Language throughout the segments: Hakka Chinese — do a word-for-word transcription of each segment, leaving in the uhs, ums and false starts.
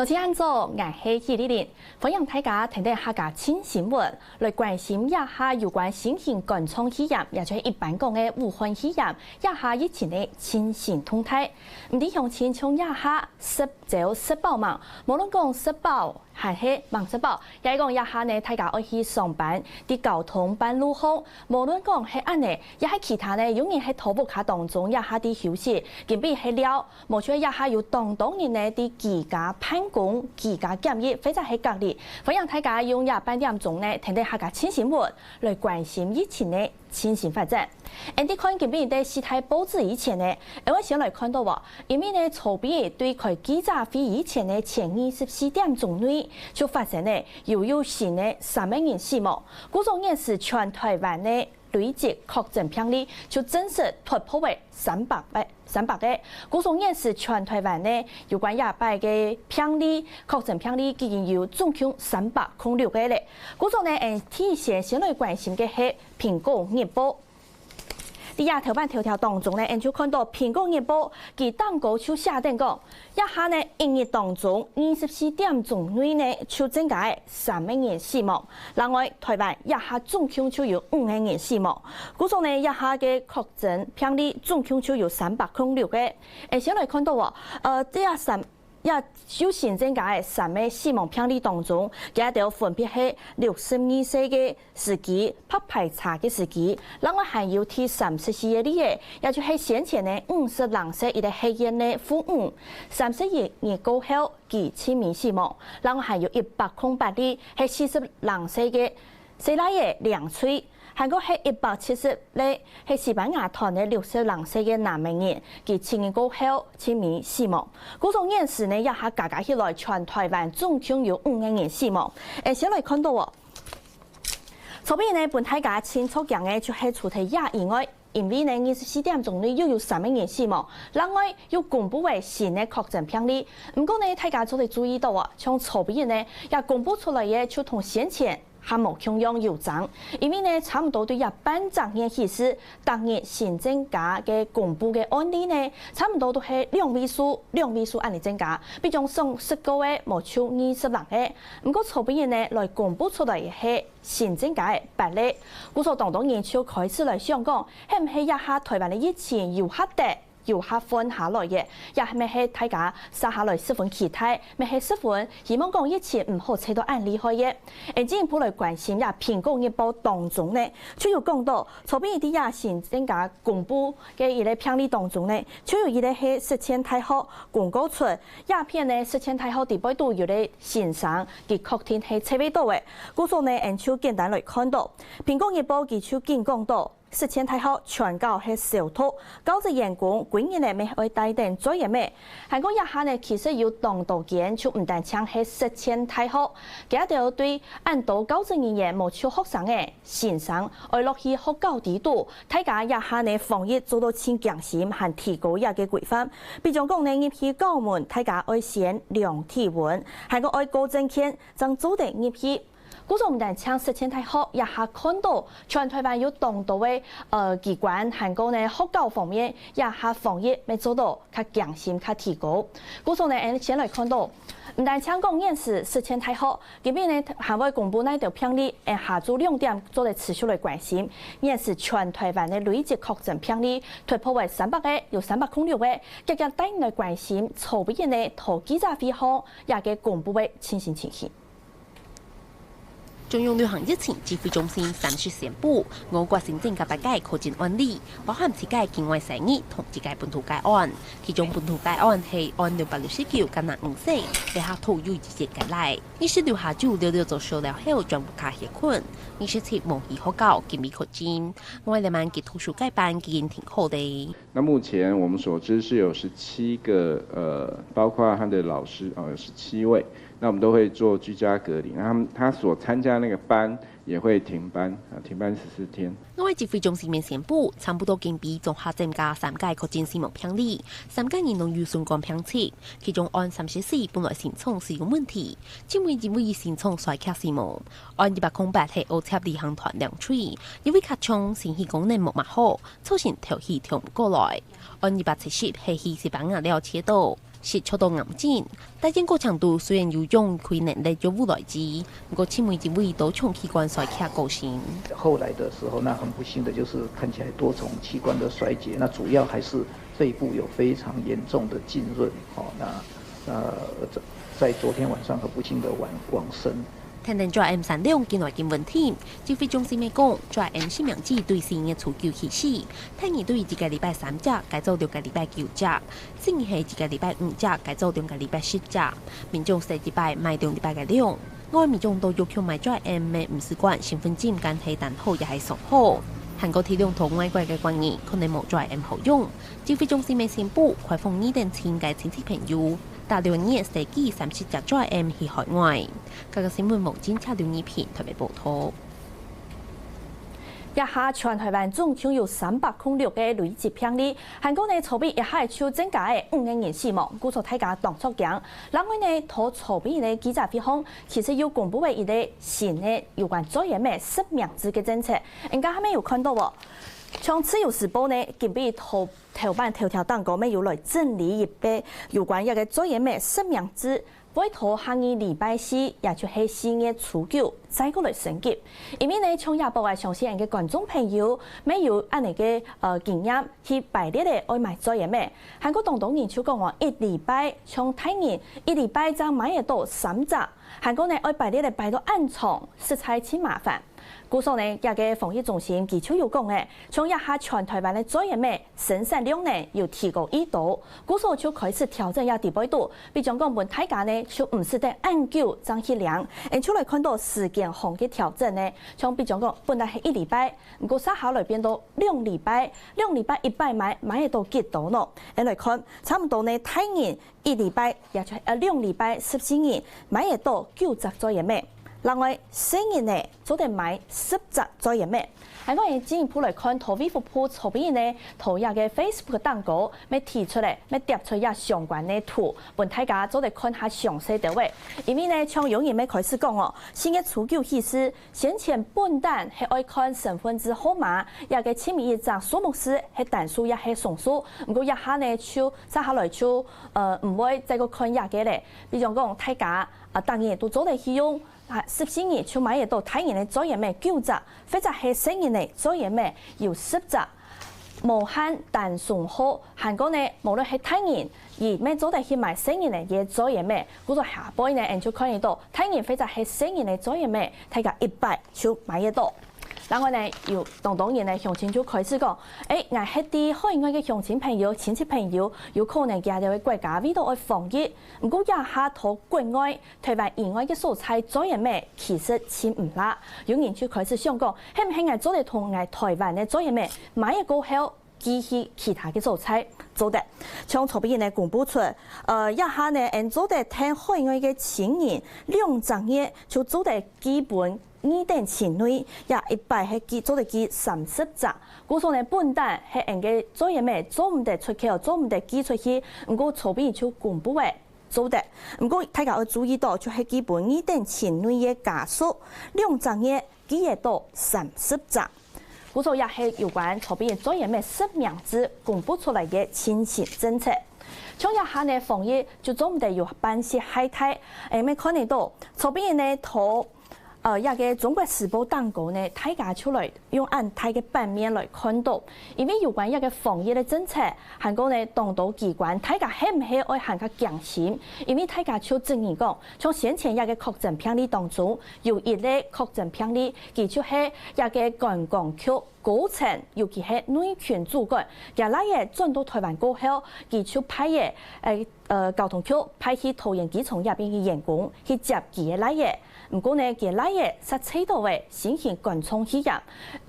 大家恁早，𠊎係許麗玲，歡迎大家跈等客家新新聞，來關心這下有關新型冠狀肺炎，也就係一般講个武漢肺炎，這下疫情个最新動態。毋知鄉親像這下食朝食飽吂？無論講食飽還係吂食飽，也係講這下呢，大家愛去上班，在交通、半路項，無論講係恁呢，也係其他呢，有人係在屋下當中，這下在休息，今晡日係尞， 無就係這下有當多人呢，在居家辦公、居家檢疫，或者係隔離。歡迎大家用這半點鐘呢，跈等客家新新聞，來關心疫情个最新發展。𫣆在看今晡日个四大報紙以前呢，𫣆會先來看到哦，因為呢，昨晡日對開記者會以前个前二十四點鐘內，就發生呢，又有新个三個人死亡。故所現時全臺灣呢， 累積確診病例就正式突破了三百个，三百个。故所現時全臺灣呢，有關這擺个病例，確診病例已經有總共三百空六个了。故所呢，𫣆第一先先來關心个係蘋果日報。在這頭版頭條當中呢，𫣆就看到蘋果日報，佢頂高就寫等講， 這下呢，一日當中二十四點鐘內呢，就增加了三個人死亡。另外，臺灣這下總共就有五個人死亡。故所呢，這下个確診病例總共就有三百空六个。誒，先來看到哦，呃，這三，這又新增加个三個死亡病例當中，佢兜分別係六十二歲个 司機、白牌車个司機，另外還有第三十四个例仔，也就係先前呢五十零歲一个戲院个服務，三十一日過後佢性命死亡，另外還有一百空八例係四十零歲个細倈仔零歲，還過係一百七十例係西班牙團个六十零歲个男仔人，佢七日過後性命死亡。故所現時呢，這下加加起來，全臺灣總共有五個人死亡。誒，先來看到哦， 昨晡日呢，分大家盡著驚个就係除忒這以外，因為呢二十四點鐘內又有三個人死亡，另外又公布了新个確診病例。毋過呢，大家做得注意到啊，像昨晡日呢，這公布出來个就同先前還無共樣有增，因為呢差毋多對這半隻月起勢，逐日新增加个公布个案例呢，差毋多都係兩位數、兩位數恁呢增加，比將上十個月無就二十零个。毋過昨晡日呢，來公布出來个係 新增加个八例。故所當多人就開始來想講，係毋係這下臺灣个疫情有較得、有較緩下來个，也係毋係大家煞下來十分期待，乜係十分希望講疫情毋好扯到恁厲害个。𫣆進一步來關心這蘋果日報當中呢，就有講到，昨晡日在這新增加公布个一个病例當中呢，就有一个係實踐大學公告出，這篇呢實踐大學底背肚有个 先生，佢確定係在位到个。故所呢，𫣆就簡單來看到，蘋果日報佢就緊講到，實踐大學全校係消毒，教職員工歸日呢乜愛戴等嘴个乜。還過這下呢，其實有當多間就毋單淨係實踐大學，佢兜對恁多教職人員無就學生个 先生愛落去學校底肚，大家這下呢防疫做到盡驚心，還提高這个規範。比將講呢，入去校門，大家愛先量體溫，還過愛過證件，正做得入去。故所毋單淨實踐大學，這下看到全臺灣有當多个，呃，機關，還過呢學校方面，這下防疫乜做到 較驚心、較提高。故所呢，𫣆先來看到，毋單淨講現時實踐大學，今晡日呢還會公布哪兜病例，𫣆下晝兩點做得持續來關心。現時全臺灣个累積確診病例突破了三百个，有三百空六个，遽遽帶你來關心昨晡日呢在記者會項這个公布个最新情形。 中央流行疫情指揮中心三十宣布，我國新增加八个確診案例，包含七个境外徙入同一个本土個案。其中本土個案係案兩百六十九，加拿五歲，這下頭有一日个來。二十六下晝了了做手療後轉屋下歇睏，二十七無去學校，今晡日確診。我這滿佢讀書个班已經停課了。 那目前我們所知是有十七個，呃，包括他的老師，哦，有十七位，那我們都會做居家隔離。那他們，他所參加那個班也會停班，啊，停班十四天。外指揮中心面宣布，差不多今晡日總下增加三个確診死亡病例，三个人攏有新冠病毒，其中案三十四本來心臟係有問題，今晡日因為心臟衰竭死亡，案一百空八係奧捷旅行團領隊，因為腳傷身體功能無麼好， 造成敨氣敨毋過來。案一百七十係去西班牙尞跌倒，實著到癌症，戴眼鏡過程度雖然有用開能力逐步來治，毋過盡尾因為多重器官衰竭過身。後來的時候，那很不幸的就是看起来多重器官的衰竭，那主要还是肺部有非常严重的浸润，哦，那呃，在昨天晚上很不幸的往往生。聽等J M三兩近來緊問題，指揮中心也講，J M生命值對四月初九起始，第二對一個禮拜三隻，改做六個禮拜九隻，正係一個禮拜五隻，改做兩個禮拜十隻。民眾食一擺買兩禮拜个量。外民眾到藥局買J M个毋使管身份證、檢體單號也係上好，還過體諒到外國个國人可能無J M好用。指揮中心个宣布，開放你等親个親戚朋友，大量月使寄三十隻J M去海外。 各个新闻網站請留意平台个報導。這下全台灣總共有三百空六个累積病例，還過呢，昨晡一下就增加了五个人死亡，故所大家當著驚。另外呢，到昨晡呢記者會項，其實有公布了一個新个有關嘴炎个實名制个政策，大家還無有看到無？像自由時報呢，今晡頭頭版頭條當中乜有來整理一擺有關這個嘴炎个實名制。 會到下二禮拜四，也就係四月初九，再過來升級。因為呢，像這駁啊，相信𠊎个觀眾朋友，乜有恁仔个呃經驗，去排列仔愛買嘴炎仔。還過當多人就講哦，一禮拜像大人一禮拜正買得到三隻，還過呢愛排列仔排到恁長，實在盡麻煩。故所呢，這個防疫中心佢就有講仔，像這下全台灣个嘴炎仔 生產量呢有提高已多，故所就開始調整這底背肚，比將講分大家呢就毋使等恁久正去領，𠊎就來看到時間項个調整呢，像比將講本來係一禮拜，毋過續下來變到兩禮拜，兩禮拜一擺買買得到幾多呢？𠊎來看，差毋多呢，大人一禮拜也就呃兩禮拜十四日買得到九隻嘴炎仔。另外，細人仔 做得買十隻嘴炎仔。還過進一步來看，到衛福部昨晡日呢，到這個Facebook當中，乜提出來，乜貼出這相關个圖，分大家做得看較詳細兜仔。因為呢，像有人乜開始講哦，四月初九起始，先前本旦係愛看身份證號碼，這個七一一隻數目字係單數也係雙數，毋過這下呢就續下來就呃毋會再過看這個咧。比將講大家啊，逐日都做得去用 啊，十四日就買得到大人个嘴炎仔九隻，或者係細人个嘴炎仔有十隻，無限單雙號。還過呢，無論係大人，佢乜做得去買細人个嘴炎仔。故所下背呢，𠊎就看得到大人或者係細人个嘴炎仔，大家一擺就買得到。另外呢，有當多人呢，鄉親就開始講，誒，𠊎係在海外个鄉親朋友、親戚朋友，有可能佢兜个國家為著愛防疫，毋過這下到國外 台灣以外个所在嘴炎仔其實盡毋罅。有人就開始想講，係毋係𠊎做得同𠊎台灣个嘴炎仔買仔過後，寄去其他个所在？做得。像昨晡日呢公布出，呃，這下呢，𠊎做得跈海外个親人兩隻月就做得寄分二等親類，也一擺係寄做得寄三十隻。故所呢，本旦係𠊎个嘴炎仔做毋得出口，做毋得寄出去，毋過昨晡日就公布仔， 做得。毋過大家愛注意到，就係寄分二等親類个家屬，兩隻月寄得到三十隻。故所也係有關昨晡日嘴炎个實名制公布出來个新型政策。像這下呢，防疫就做毋得有半息懈怠，𠊎乜看得到，昨晡日呢，到 呃，這個中國時報當中呢，大家就來用恁大个版面來看到，因為有關這個防疫个政策，還過呢，當多機關，大家係毋係愛還較驚心？因為大家就質疑講，像先前這個確診病例當中，有一類確診病例，佢就係這個觀光局高層，尤其係內勤主管，厥倈仔轉到台灣過後，佢就派仔，誒， 呃，交通局派去桃園機場這片个員工去接佢个倈仔。毋過呢，佢倈仔煞揤著仔新型冠狀肺炎，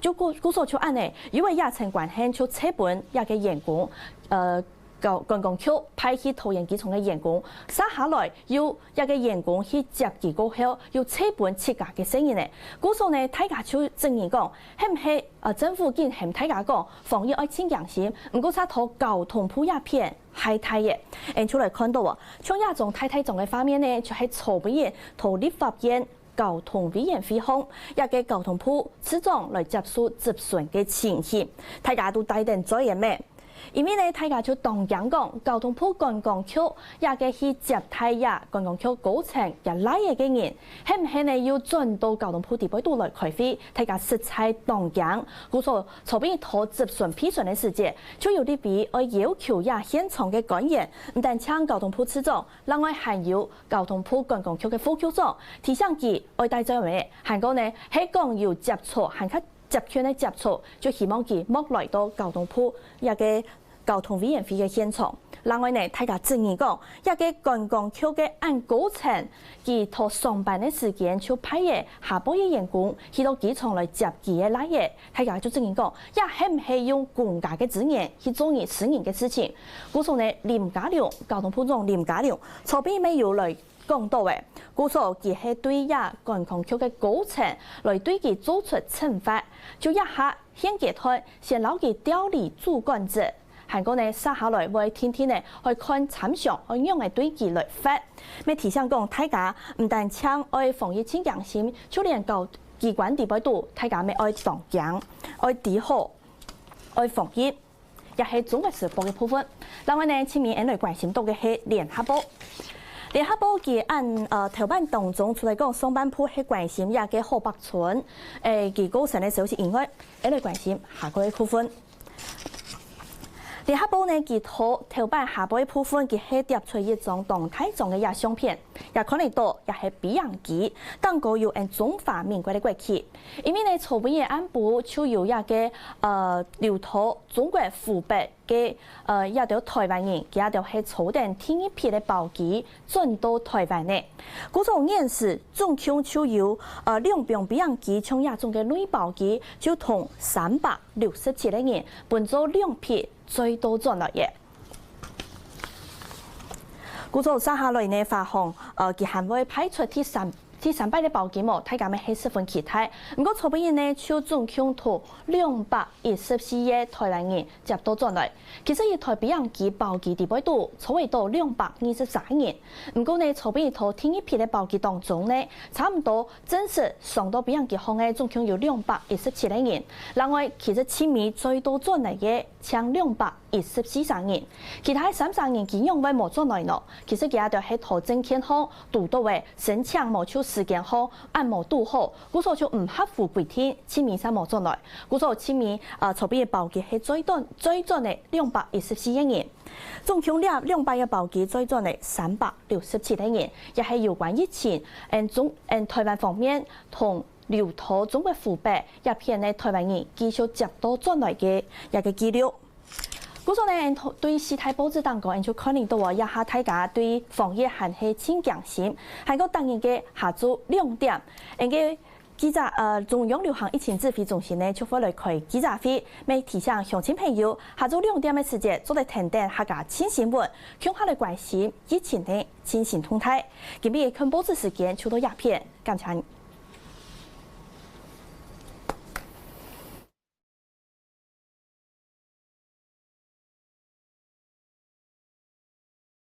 就故故所就恁仔，因為疫情關係就揤分這個員工，呃，交觀光局派去桃園機場个員工，續下來又這個員工去接佢過後，又揤分自家个細人仔。故所呢，大家就質疑講，係毋係呃政府緊喊大家講防疫愛盡驚心，毋過煞在交通部這片 懈怠仔。𠊎就來看到哦，像這種太太種个畫面呢，就係昨晡日在立法院交通委員會項，這個交通部次長來接受質詢个情形，大家都帶等嘴炎仔。因為呢，大家就當驚講，交通部觀光局這個去接待這觀光局高層這倈仔个人，係毋係呢又轉到交通部底背肚來開會？大家實在當驚。故所昨晡日討質詢備詢个時節，就有立委愛要求這現場个官員，毋單淨交通部次長，另外還有交通部觀光局个副局長，提醒佢愛戴嘴仔，還過呢，係講有接觸，還較 接近个接觸，就希望佢莫來到交通部這個交通委員會个現場。另外呢，大家質疑講，這個觀光局个恁高層，佢在上班个時間就派个下背个員工去到機場來接佢个倈仔，大家就質疑講，這係毋係用公家个資源去做你私人个事情？故所呢，林佳龍，交通部長林佳龍，昨晡日乜有來 講到个，故所佢係對這觀光局个高層來對佢做出懲罰，就這下現階段先摎佢調離主管職，還過呢，續下來會定定呢，愛看參詳愛仰仔對佢來罰。乜提醒講，大家毋單淨愛防疫盡驚心，就連交機關底背肚，大家乜愛當驚，愛知好，愛防疫。 也係中國時報个部分。另外呢，盡尾𠊎來關心到个係聯合報。聯合報佢恁呃頭版當中，除了講上半部係關心這個郝柏村，誒，佢過身个消息以外，𠊎來關心下個个部分。聯合報呢，佢頭頭版下背部分，佢係貼出一張當大張个這相片，也看得到，也係飛行機，頂高有𠊎中華民國个國旗。因為呢，昨晡日暗晡就有這個呃留到 中國湖北个呃這兜台灣人，佢兜係坐等第二批个包機轉到台灣个。故所現時總共就有呃兩班飛行機，像這種个類包機，就同三百六十七個人分做兩批載倒轉來个。故所續下來呢，華航呃佢還會派出第三 第三批个包機無，大家乜係十分期待。毋過昨晡日呢，就總共有兩百一十四個台灣人接倒轉來。其實一台飛行機包機底背肚坐會到兩百二十三人。毋過呢，昨晡日在第二批个包機當中呢，差毋多正式上到飛行機項个總共有兩百一十七個人。另外，其實盡尾載倒轉來个淨兩百一十四儕人，其他三儕人佢仰會無轉來呢？其實佢兜係在證件項堵到个，申請無就時間項恁無堵好，故所就毋合乎規定，盡尾正無轉來。故所盡尾呃昨晡日包機係載轉載轉个兩百一十四個人，總共這兩班个包機載轉个三百六十七個人，也係有關疫情，嗯中嗯台灣方面同 留到中國湖北這片个台灣人繼續接倒轉來个一個紀錄。故所呢，對四大報紙當中，𠊎就看得到哦，這下大家對防疫還係盡驚心，還過逐日个下晝兩點，𠊎个記者呃中央流行疫情指揮中心呢，就會來開記者會，乜提醒鄉親朋友，下晝兩點个時節做得跈等客家新新聞，共下來關心疫情个 最新動態。今日个看報紙時間就到這片，感謝你。